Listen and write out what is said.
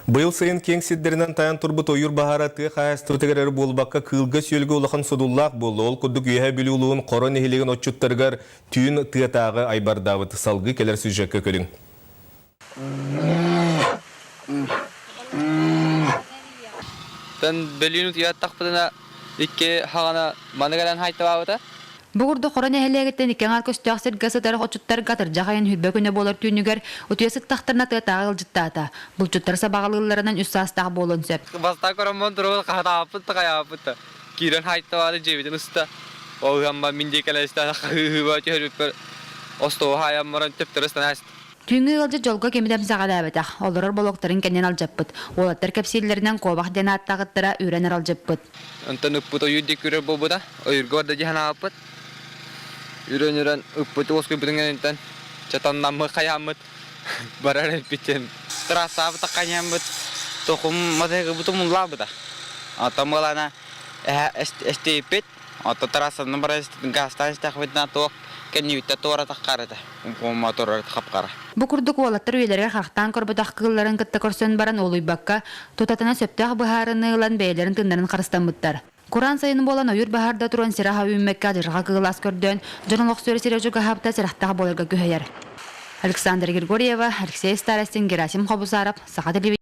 Быйыл сайын киэҥ сирдэринэн тайан турбут ойуур баһаара тыа хаһаайыстыбатыгар эрэ буолбакка кыылга-сүөлгэ улахан содуллаах буолла. Ол курдук Үөһээ Бүлүү улууһун Хоро нэһилиэгин отчуттарыгар түүн тыатааҕы айбардаабыт. Салгыы кэлэр сюжекка көрүҥ. Тэн бөлүүн утуйаттахпытына икки хаҕана маны кэлэн хайтабаабыта. Бу курдук Хоро нэһилиэгиттэн икки аҥаар көстөөх сиргэ сытар отчуттарга атырдьах айан хүрбэ күнэ буолар түүнүгэр утуйа сыттахтарына тыатааҕы ыалдьыттаата. Булчуттар сабаҕалыылларынан үс саастаах буолуон сөп. Бастаан көрөммөн туругун хаһытаабыппыт да хайаабыппыт да. Киирэн хайтабаата дьиэбитин ыста. Ол ыһамма мин диэки кэлэн истэҕинэ хаһыыһыыба түһэрбиппэр остуол хаайан баран төптөрү ыстанан Түүҥҥү ыалдьыт дьолго кими да эмсэҕэлээбэтэх, олорор болуоктарын кэннин алдьаппыт. Уолаттар кэпсииллэринэн куобах диэн ааттаах ыттара үүрэн аралдьыппыт. Онтон ыппыт ойуур диэки үрэр буолбута. Ойуурга барда дии санаабыппыт. Үрэн-үрэн ыппыт уоскуйбутун кэнниттэн чатаннаммыт хайааммыт барар эппитин. Трассабыт хайааммыт тохум матыгыбыт умуллаабыта. Оттон буолана эстииппит Оттон трассанан баран газтаан истэхпитинэ туох кэннибиттэн туора таххар этэ. Мотору хапкара. Бу курдук уолаттар үйэлэригэр харахтаан көрбөтөх кыылларын кытта көрсөн баран уолуйбакка, тутатына сөптөөх быһаарыныы ылан бэйэлэрин тыыннарын харыстаммыттар. Кураан сайын буолан ойуур баһаарда туран сир аһа үүммэккэ адьырҕа кыыл ас көрдөөн, дьон олохсуйар сирэ чугаһаабыта сэрэхтээх буоларга күһэйэр. Александра Григорьева, Алексей Старостин, Герасим Хобусаров, Саха телевидениетэ.